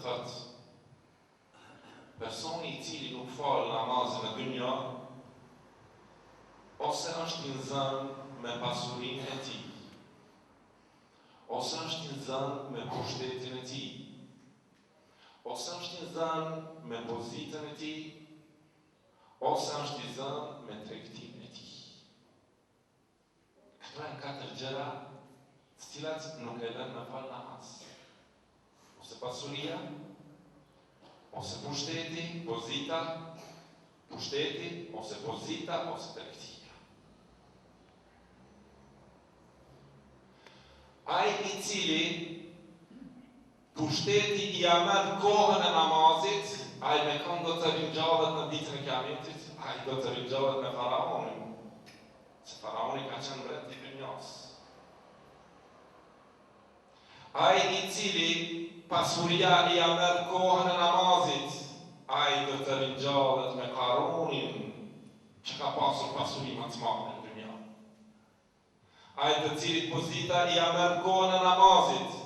Thotë, Personi i cili nuk fal namazin në dynja, ose është i nxënë me pasurinë e tij, ose është i nxënë me pushtetin e tij, ose është i nxënë me pozitën e tij, ose është i zënë me tregtinë e tij. Këto janë katër gjëra të cilat nuk e lënë me fal namaz. Ose pasuria, ose pushteti, pozita, pushteti, ose pozita, ose tregtia. Ai i cili pushteti ia merr kohën e namazit, ai me kënd do të ringjallet në ditën e Kiametit? Ai do të ringjallet me faraonin. Se faraoni ka qenë mbret i dynjasë. Ai i cili pasuria ia merr kohën e namazit, ai do të ringjallet me Karunin, që ka pasur pasuri më të madhe në dynja. Ai të cilit pozita ia merr kohën e namazit,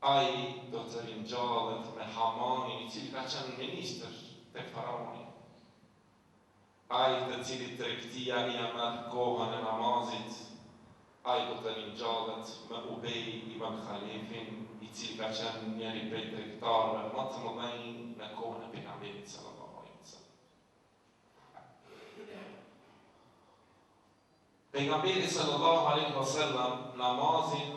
ai do të ringjallet me Hamanin, i cili ka qenë ministër tek faraoni. Ai të cilit tregtia ia merr kohën e namazit, ai do të ringjallet me Ubej ibn Khalefin, i cili ka qenë njëri prej tregtarëve më të mëdhenj në kohën e Pejgamberit sallallahu alejhi ve sellem. Pejgamberi sallallahu alejhi ve sellem namazin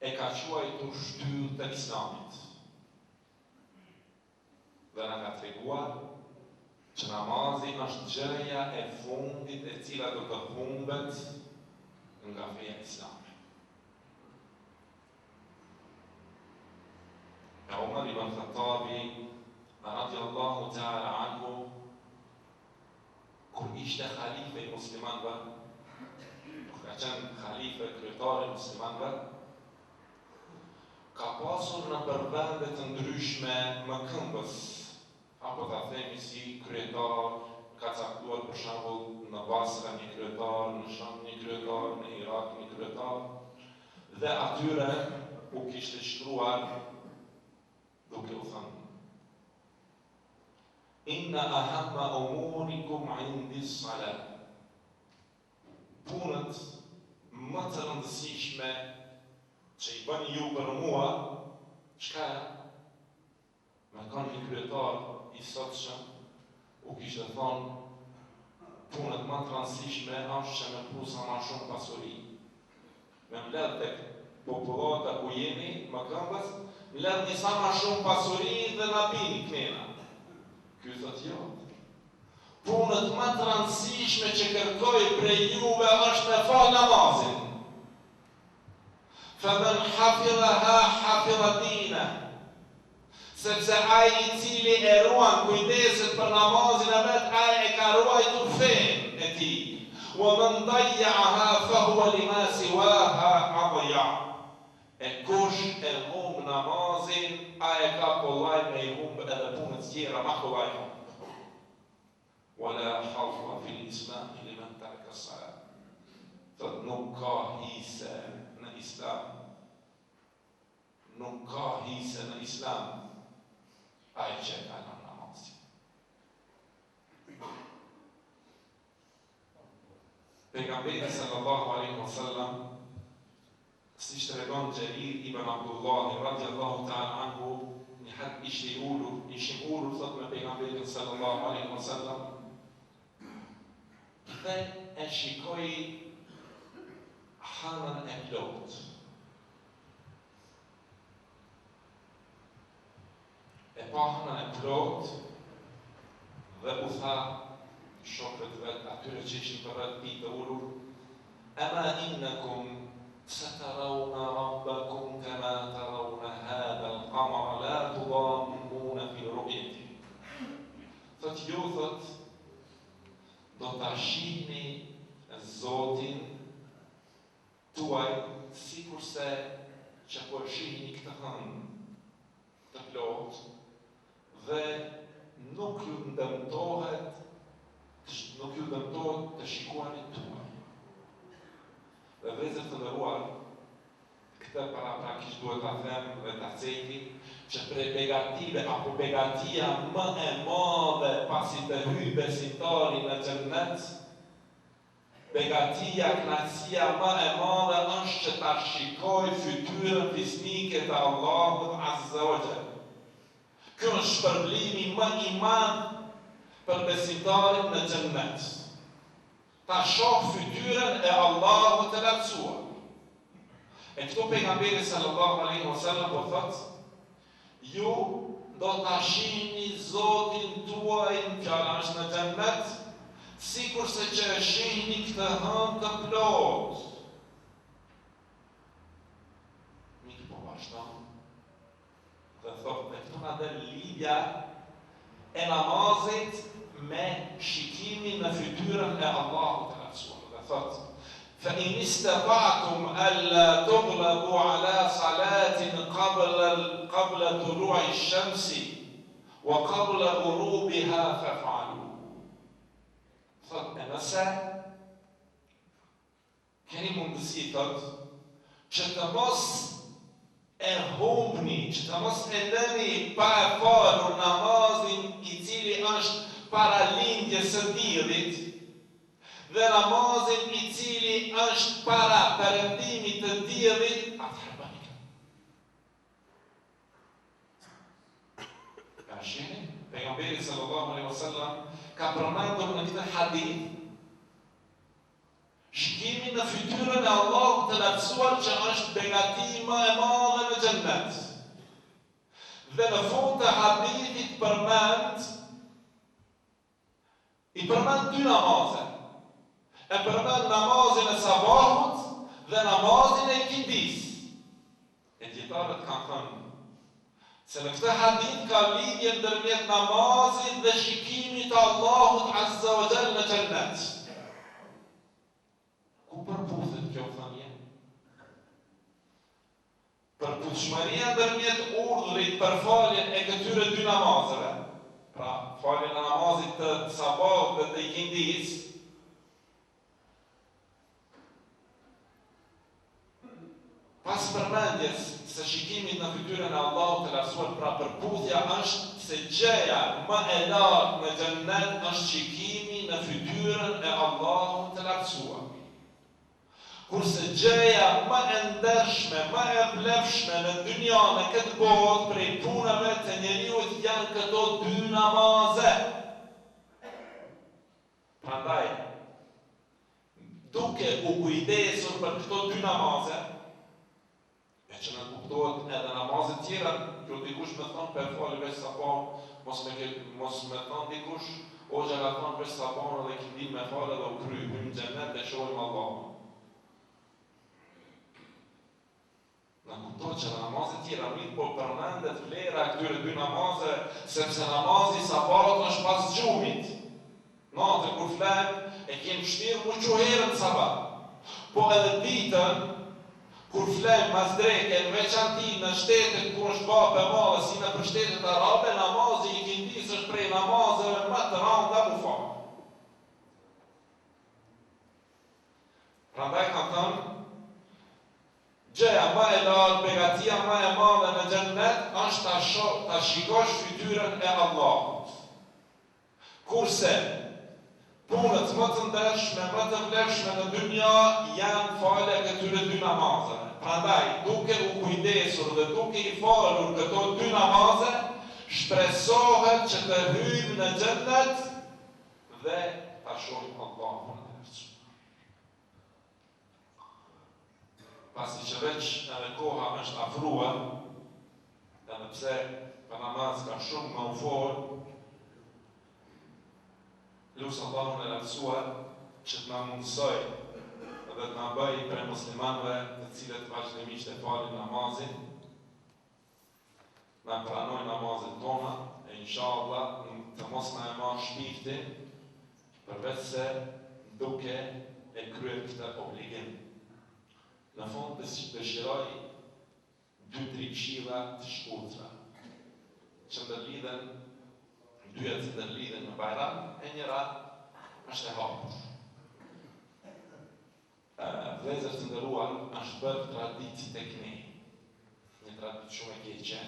e ka quajtur shtyllë të Islamit. Dhe na ka treguar që namazi është gjëja e fundit e cila do të humbet nga feja islame. E Umar ibn Khattabi radiallahu ta'ala anhu kur ishte halife i muslimanëve, kur ka qenë halife kryetar i muslimanëve, Ka pasur nëpër vende të ndryshme mëkëmbës, apo ta themi si kryetar, ka caktuar për shembull në Basra një kryetar, në Sham një kryetar, në Irak një kryetar, dhe atyre u kishte shkruar duke u thënë Inna ahamma umurikum indi salah. Punët më të rëndësishme që i bëni ju për mua, çka janë? Me kanë një kryetar i sotshëm, u kishte thonë, punët më të rëndësishme është që me pru sa ma shumë pasuri. Me mbledh tek popullata ku jeni, mëkëmbës, mbledhni sa ma shumë pasuri dhe na bini knena. Ky thotë jo. Punët më të rëndësishme që kërkoj prej juve është me fal namazin. Fe men hafidhaha hafidha dineh. Sepse ai i cili e ruan, kujdeset për namazin e vet, ai e ka ruajtur fenë e tij. Wa men dayyaha fa huwa lima siwaha adya. E kush e humb namazin, ai e ka kollaj me i humb edhe punët tjera ma kollaj humb. Wa la hadha fil islami limen tereke salat. Thotë nuk ka hise në islam. Nuk ka hise në islam ai që e ka lënë namazin. Pejgamberi sallallahu alaihi wasallam siç tregon Xherir ibn Abdullahi radiallahu ta'ala anhu, një herë ishte i ulur, ishim ulur thot me pejgamberin sallallahu alaihi wasallam dhe e shikoi hanën e plotë. E pa hënën e plotë dhe u tha shokëve të vet, atyre që ishin përreth tij të ulur, Ema innakum satarawna rabbakum kama tarawna hadha al-qamara la tudammuna fi ru'yatihi. Thotë ju thotë do ta shihni Zotin tuaj sikurse që po e shihni këtë hënë të plotë dhe nuk ju dëmtohet nuk ju dëmtohet të shikuarit tuaj. Dhe vëllezër të nderuar, këtë. Këtë paraprakisht duhet ta them dhe ta ceki, që prej begative apo begatia më e madhe pasi të hyjë besimtari në Xhennet, begatia, kënaqësia më e madhe është që ta shikojë fytyrën fisnike të Allahut azza wa jall. Ky është shpërblimi më i madh për besimtarin në Xhennet. Ta shohë fytyrën e Allahut të Lartësuar. E këtu Pejgamberi sallallahu alejhi wa sallam po thotë, Ju do ta shihni Zotin tuaj, fjala është në Xhennet, sikurse që e shihni këtë hënë të plotë. Mirëpo vazhdon Dhe thotë, dhe këtu na del lidhja e namazit me shikimin në fytyrën e Allahut të Lartësuar. Dhe thotë, Fa in istata'tum alla tughlabu ala salatin qabla qabla tulu'i ash-shamsi wa qabla ghurubiha faf'alu. Thotë, e nëse Keni mundësi, thotë, që të mos e humbni, që të mos e lëni pa e falur namazin i cili është para lindjes së diellit dhe namazin i cili është para perëndimit të diellit, atëherë bëni këtë. A shihni, pejgamberi sallallahu alaihi wasallam ka përmendur në këtë hadith Shikimin në fytyrën e Allahut të Lartësuar që është begati më e madhe në Xhennet. Dhe në fund të hadithit përmend i përmend dy namaze. E përmend namazin e sabahut dhe namazin e ikindisë. E dijetarët kanë thënë se në këtë hadith ka lidhje ndërmjet namazit dhe shikimit të Allahut azza wa jall në xhennet. Ku përputhet kjo thënie? Përputhshmëria ndërmjet urdhrit për faljen e këtyre dy namazeve, pra faljen e namazit të sabahut dhe të ikindisë, Pas përmendjes së shikimit në fytyrën e Allahut të Lartësuar, pra përputhja është se gjëja më e lartë në Xhennet është shikimi në fytyrën e Allahut të Lartësuar. Kurse gjëja më e ndershme, më e vlefshme në dynja në këtë botë prej punëve të njeriut janë këto dy namaze. Prandaj, duke u kujdesur për këto dy namaze, e që nënkuptohet edhe namazet tjera, jo dikush me thonë pe fali veç sabahun, mos me ke, mos me thonë dikush, hoxha ka thonë veç sabahun edhe ikindin me falë edhe u kry, hymë në xhennet e shohim Allahun. Nënkuptohet që edhe namazet tjera, mirëpo përmendet vlera e këtyre dy namazeve, sepse namazi i sabahut është pas gjumit. Natën kur flejmë, e kemi vështirë mu çu herët në sabah. Po edhe ditën, kur flejmë mas dreke, në veçanti në shtetet ku është vapë e madhe, si nëpër shtetet arabe, namazi i ikindisë është prej namazeve më të randa mu falë. Prandaj kanë thënë, Gjëja më e lartë, begatia më e madhe në Xhennet është ta sho, ta shikosh fytyrën e Allahut. Kurse, punët më të ndershme, më të vlefshme në dynja janë falja e këtyre dy namazeve. Prandaj, duke u kujdesur dhe duke i falur këto dy namaze, shpresohet që të hyjmë në Xhennet dhe ta shohim Allahun e Lartësuar. Pasi që veç edhe koha është afruar, edhe pse për namaz ka shumë me u fol, lus Allahun e Lartësuar që të na mundësojë dhe të na bëjë prej muslimanëve të cilët vazhdimisht e falin namazin, Na pranojë namazet tona e inshallah të mos na e marrë shpirtin përveçse duke e kryer këtë obligim. Në fund dëshiroj dy tri këshilla të shkurtra që ndërlidhen dyja të ndërlidhen me Bajram e njëra është e hapur. Vëllezër të nderuar, është bërë traditë tek ne. traditë shumë e keqe,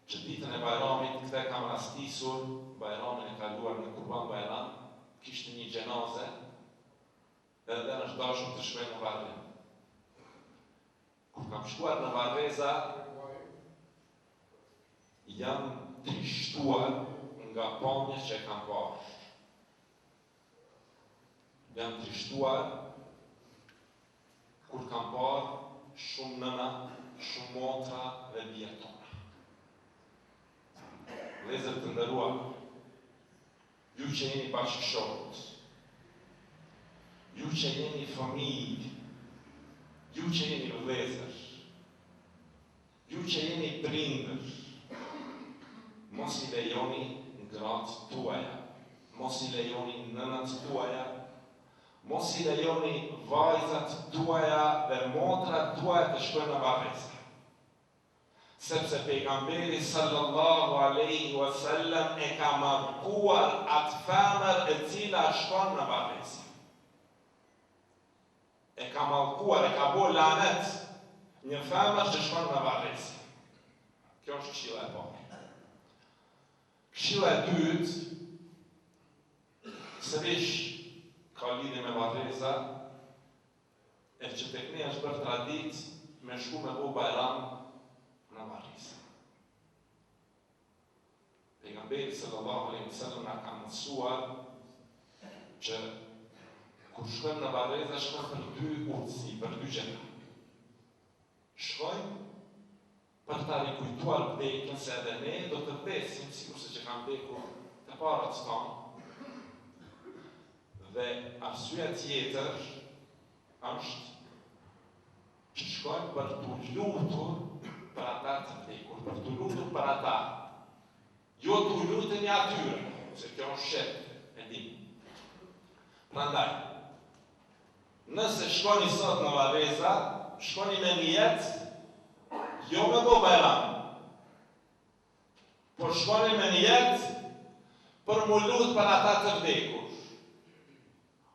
që ditën e Bajramit, këtë e kam rastisur Bajramin e kaluar në Kurban Bajram, kishte një xhenaze edhe është dashur të shkoj në varrim. Kur kam shkuar në varreza, jam trishtuar nga pamja që e kam parë. Jam trishtuar kur kam parë shumë nëna, shumë motra dhe bija tona. Vëllezër të nderuar, ju që jeni bashkëshortë, ju që jeni fëmijë, ju që jeni vëllezër, Ju që jeni prindër, mos i lejoni gratë tuaja, mos i lejoni nënat tuaja, mos i lejoni vajzat tuaja dhe motrat tuaja të shkojnë në varreza. Sepse Pejgamberi sallallahu alejhi wa sallam e ka mallkuar atë femër e cila shkon në varreza. E ka mallkuar, e ka bo lanet një femër që shkon në varreza. Kjo është këshilla e parë. Këshilla e dytë, sërish ka lidhje me varreza, e që tek ne është bërë traditë me shku me bo bajram në varreza. Pejgamberi sallallahu alejhi ve sellem na ka mësuar që kur shkojmë në varreza shkojmë për dy urtësi, për dy gjëra. Shkojmë për ta rikujtuar vdekjen se edhe ne do të vdesim sikurse që kanë vdekur të parët tanë. Dhe arsyeja tjetër është që shkojmë për t'u lutur për ata të vdekur, për t'u lutur për ata. Jo t'u lutemi atyre, se kjo është shirk, e dim. Prandaj, nëse shkoni sot në varreza, shkoni me nijet, jo me bo bajram, por shkoni me nijet për m'u lut për ata të vdekur.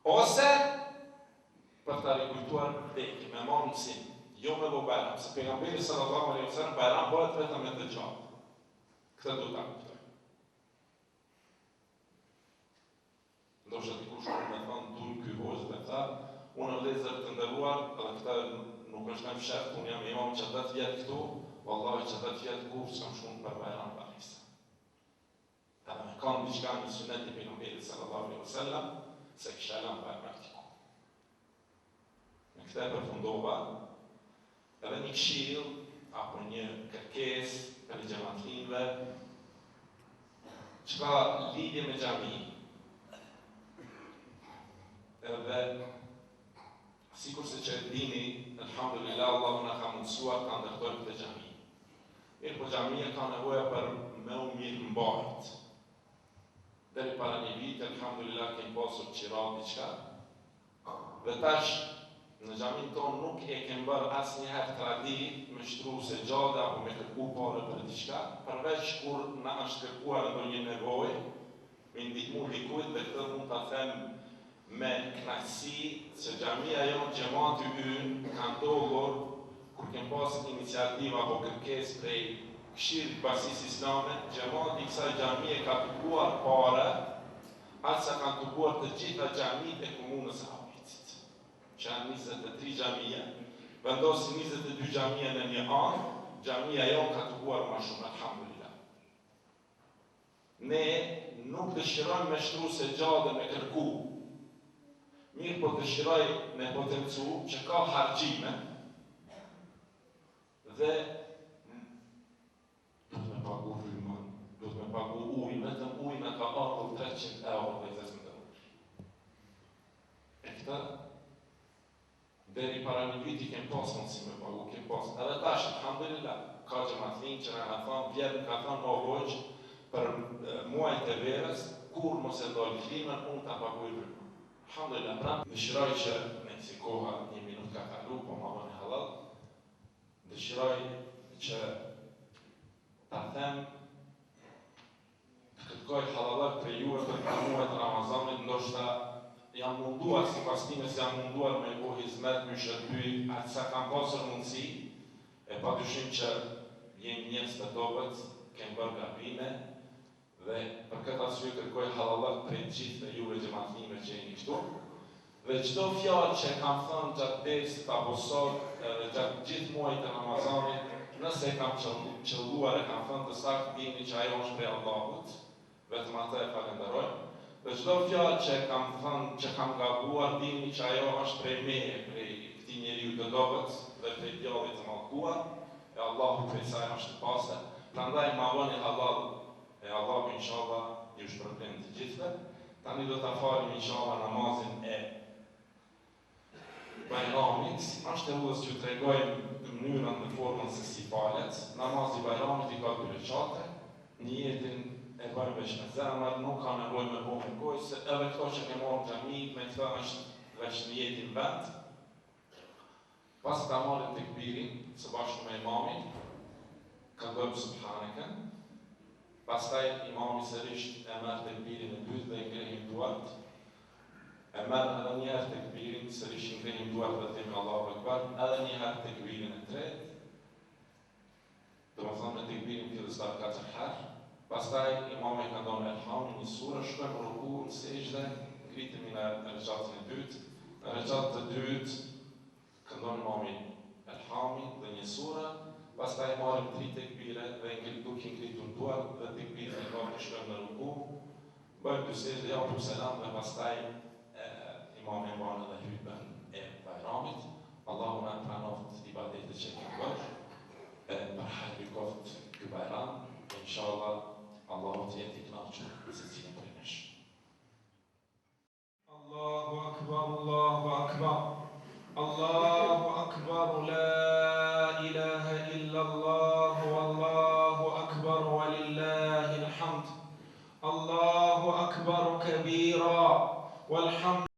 Ose për ta rikujtuar vdekjen, me marrë mësim, jo me bo bajram, se pejgamberi sallallahu alejhi wasallam bajram bëhet vetëm me të gjallë. Këtë duhet ta kuptojmë. Ndoshta dikush mund me thonë dul ky hoxhë dhe tha, unë vëllezër të nderuar, edhe këtë nuk është e mshehtë, unë jam imam që 10 vjet këtu, vallahi që 10 vjet kurrë s'kam shku për bajram varreza. Edhe me kanë diçka një sunet i pejgamberit sallallahu alaihi wasallam, s'e kisha lënë pa e praktiku. Me këtë përfundova edhe një këshillë apo një kërkesë për xhematlinjve që ka lidhje me xhami. Edhe sikurse që e dini, alhamdulillah Allahu na ka mundësuar ta ndërtojmë këtë xhami. Mirëpo xhamia ka nevojë për me u mirëmbajt. Deri para një viti, alhamdulillah, kemi pasur qira diçka, Dhe tash, në xhaminë tonë nuk e kem bërë asnjëherë traditë me shtru sexhade apo me kërku pare për diçka, përveç kur na është kërkuar ndonjë nevojë, me i ndihmu dikujt dhe këtë mund ta them me kënaqësi se xhamia jonë, xhemati ynë ka ndodhur kur kem pas iniciativë apo kërkesë prej Këshillit të Bashkësisë Islame, xhemati i kësaj xhamie ka tubuar pare Aq sa kanë tubuar të gjitha xhamitë e komunës së Rahovecit, që janë 23 xhamia, vendosi 22 xhamia në një anë, xhamia jonë ka tubuar ma shumë, alhamdulillah. Ne nuk dëshirojmë me shtru sexhade me kërku, mirëpo dëshiroj me potencu që ka harxhime dhe Duhet me pagu rrymën, duhet me pagu ujë, vetëm ujë na ka ardhur 300 euro vëllezër të nderuar. E këtë, deri para një viti kem pas mundësi me pagu, kem pas. Edhe tash, alhamdulillah, ka xhematlinj që na ka thonë, vjet më ka thonë, o hoxhë, për muajt e verës, kurrë mos e ndal klimën, unë ta paguj rrymën. Alhamdulillah, pra, dëshiroj që, meqë koha një minut ka kalu, po ma bëni hallall, Dëshiroj që ta them të kërkoj hallallëk prej juve për këto muaj të Ramazanit, ndoshta jam munduar sipas times jam munduar me bo hizmet, me shërby aq sa kam pasur mundësi. E padyshim që jemi njerëz të dobët, kem bërë gabime dhe për këtë arsye kërkoj hallallëk prej të gjithëve juve xhematlinjve që jeni këtu. Dhe çdo fjalë që e kam thënë gjatë dersit apo sot edhe gjatë gjithë muajit të Ramazanit, nëse e kam qëlluar e kam thënë të saktë, dijeni që ajo është prej Allahut, Vetëm Atë e falënderojmë. Dhe çdo fjalë që e kam thënë, që kam gabuar, dijeni që ajo është prej meje, prej këtij njeriu të dobët dhe prej djallit të mallkuar, e Allahu prej saj është i pastër. Prandaj ma bëni hallall e Allahu inshallah ju shpërblen të gjithëve. Tani do ta falim inshallah namazin e Bajramit, është e udhës t'ju tregojmë mënyrën dhe formën se si falet. Namazi i Bajramit i ka dy reqate, nijetin e bëjmë veç me zemër, nuk ka nevojë me bo me gojë, se edhe këto që ke marrë në xhami, me këtë është veç nijeti në vend. Pasi ta marrim tekbirin së bashku me imamin, këndojmë Subhaneken, pastaj imami sërisht e merr tekbirin e dytë dhe i ngrehim duart, E merr edhe një herë tekbirin, sërish i ngrehim duart dhe themi Allahu Ekber, edhe një herë tekbirin e tretë, domethënë me tekbirin fillestar katër herë, pastaj imami e këndon Elhamin, një sure, shkojmë në ruku, në sexhde, ngritemi në reqatin e dytë, në reqat të dytë Këndon imami Elhamin dhe një sure, pastaj marrim tri tekbire dhe ngri duke i ngritur duart dhe tekbirin e katërt shkojmë në ruku, bëjmë dy sexhde, japim selam dhe pastaj imami e mban edhe hytben e Bajramit. Allahu na pranoftë ibadetet që kemi bërë, e për hajr ju koftë ky Bajram, e inshallah Allahu të jetë i kënaqur me secilin prej nesh. Allahu akbar Allahu akbar Allahu akbar la ilaha illa Allah wallahu akbar walillahil hamd Allahu akbar kabira walhamd.